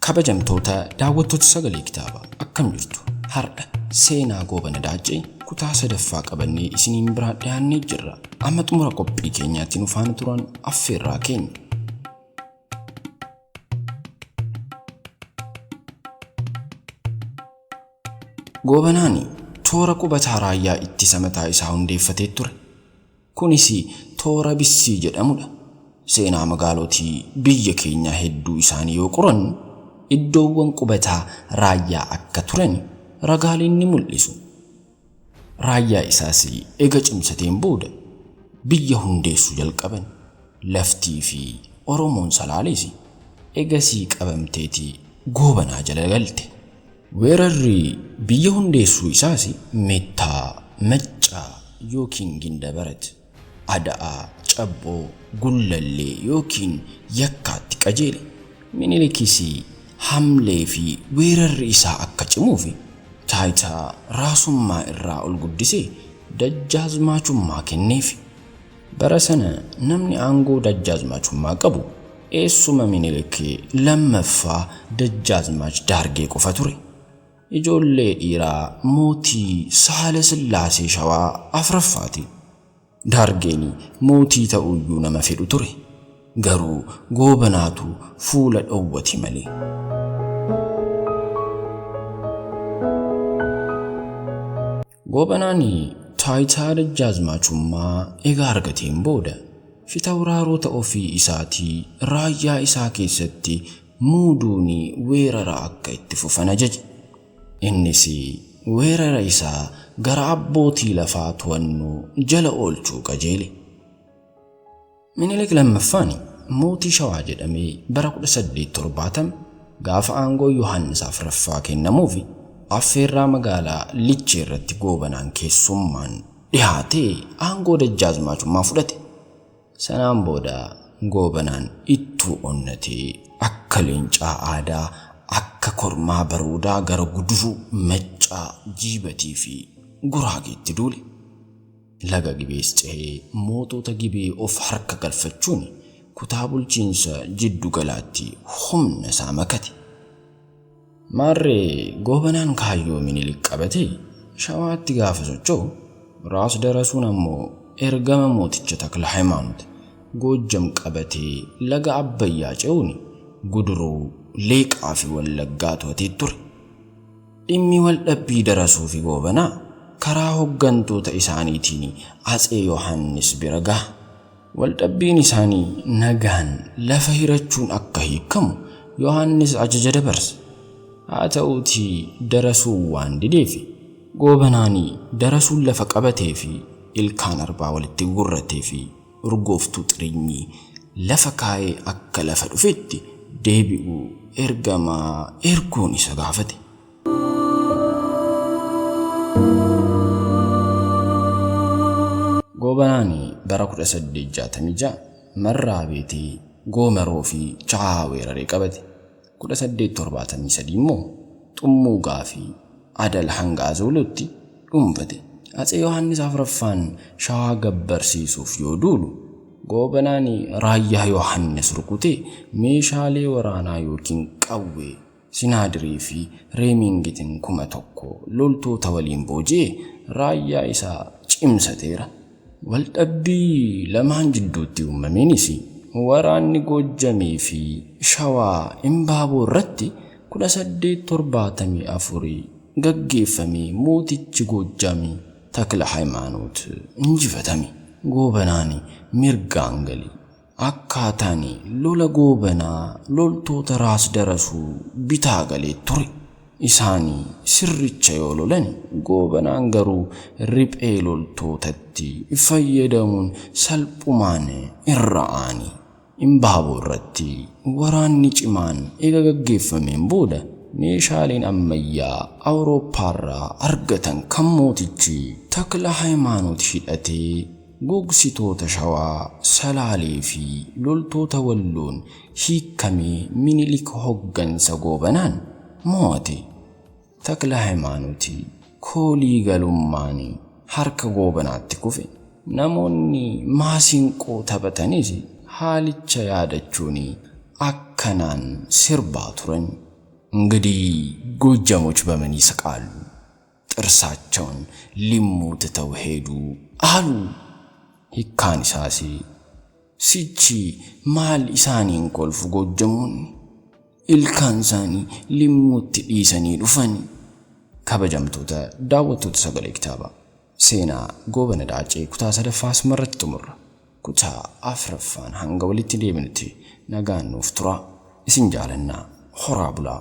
Kabajamtoota daawwattoota Sagalee Kitaabaa, akkam jirtu? Har'a seenaa Goobana Daaccee kutaa sadaffaa qabannee isiniin biraa dhiyaannee jirra. Amma xumura qophii keenyaatti nu faana turan affeerraa keenya. Goobanaan toora qubataa raayyaa ittisa mataa isaa hundeeffatee ture. Kunis toora Bissii jedhamudha. Seenaa magaalotii biyya keenyaa hedduu isaanii yoo qorannu iddoowwan qubataa raayyaa akka turan ragaaleen ni mul'isu. Raayyaa isaas ega cimsateen booda biyya hundeessuu jalqaban. Laftii fi Oromoon Salaalees egasii qabamteeti Goobanaa jala galte. Weerarri biyya hundeessuu isaas Meettaa, Maccaa ykn Gindabarat, Ada'aa, Cabboo, Gullallee ykn Yakkaatti qajeele. Minilikis hamlee fi weerarri isaa akka cimuuf taayitaa Raasummaa irraa ol guddisee Dajjaazmaachummaa kenneef. Bara sana namni aangoo Dajjaazmaachummaa qabu eessuma Minilik 2ffaa Dajjaazmaach Daargee qofa ture. Ijoollee dhiiraa mootii Sahala Sillaasee Shawaa 4ffaati. Daargeen mootii ta'uuyyuu nama fedhu ture. Garuu Goobanaatu fuula dhowwate malee. Goobanaan taayitaa Dajjaazmaachummaa ega argateen booda fitawraaroota ofii isaatii raayyaa isaa keessatti muuduun weerara akka itti fufan ajaje. Innis weerara isaa gara abbootii lafaa to'annoo jala oolchuu qajeele. Minilik 2ffaan mootii Shawaa jedhamee bara 1870 gaafa aangoo Yohaannis 4ffaa kennamuuf affeerraa magaalaa Lichee irratti Goobanaan keessummaan dhihaatee aangoo Dajjaazmaachummaa fudhate. Sanaan booda Goobanaan ittuu onnatee akka leencaa aadaa, akka kormaa baroodaa gara Guduruu, Maccaa, Jiibatii fi Guraageetti duule. Laga Gibees cehee mootota Gibee of harka galfachuun kutaa bulchiinsa jiddu galaatti humna isaa makate. Maarree Goobanaan kaayyoo Minilik qabatee Shawaatti gaafa socho'u, Raas Darasuun ammoo ergama mooticha Takla Hayimaanot Goojjam qabatee laga Abbayyaa ce'uun Guduruu, Leeqaa fi Wallaggaa to'atee ture. Dhimmi waldhabbii Darasuu fi Goobanaa karaa hoggantoota isaaniitiin Atsee Yohaannis bira gaha. Waldhabbiin isaanii nagaan lafa hirachuun akka hiikkamu Yohaannis ajaja dabarse. Haa ta'uutii Darasuun waan dideef Goobanaan Darasuun lafa qabatee fi ilkaan arbaa walitti gugurratee fi urgooftuu xirinyii lafa kaa'ee akka lafa dhufetti deebi'u ergamaa erguun isa gaafate. Goobanaan bara 1866 Marraa Beetee, Goomaroo fi Chahaa weeraree qabate. 1873 immoo Xummuugaa fi Adal hanga Azoolootti dhuunfate. Atsee Yohaannis 4ffaan Shawaa gabbarsiisuuf yoo duulu, Goobanaan raayyaa Yohaannis rukutee meeshaalee waraanaa ykn qawwee Sinaadirii fi Reemiingitin 1000 loltoota waliin booji'ee raayyaa isaa cimsateera. Waldhabbii lamaan jidduutti uumameenis waraanni Goojjamii fi Shawaa Imbaaboo irratti 1874 gaggeeffamee mootichi Goojjam Takla Hayimaanoot injifatame. Goobanaan mirgaan gale. Akkaataan lola Goobanaa loltoota Raas Darasuu bitaa galee ture. Isaan sirricha yoo lolan Goobanaan garuu riphee loltootatti fayyadamuun salphumaan irra aane. Imbaaboo irratti waraanni cimaan eega gaggeeffameen booda meeshaaleen ammayyaa Awurooppaarraa argatan kan mootichi Takla Hayimaanoot hidhatee gogsitoota Shawaa, Salaalee fi loltoota Walloon hiikkamee Minilik hoggansa Goobanaan mo'ate. Takla Hayimaanot koolii galummaan harka Goobanaatti kufe. Namoonni maasinqoo taphatanis haalicha yaadachuun akkanaan sirbaa turan. እንግዲህ ጎጃሞች በምን ይስቃሉ? ጥርሳቸውን ሊሙ ትተው ሄዱ አሉ። Hiikkaan isaas sichi maal isaaniin kolfu Goojjamoonni? Ilkaan isaanii limmuutti dhiisanii dhufani. Kabajamtoota daawwattoota Sagalee Kitaabaa, seenaa Goobana Daacee kutaa sadaffaa asumarratti xumurra. Kutaa afraffaan hanga walitti deebinutti nagaan nuuf turaa. Isin jaalannaa, horaa bulaa.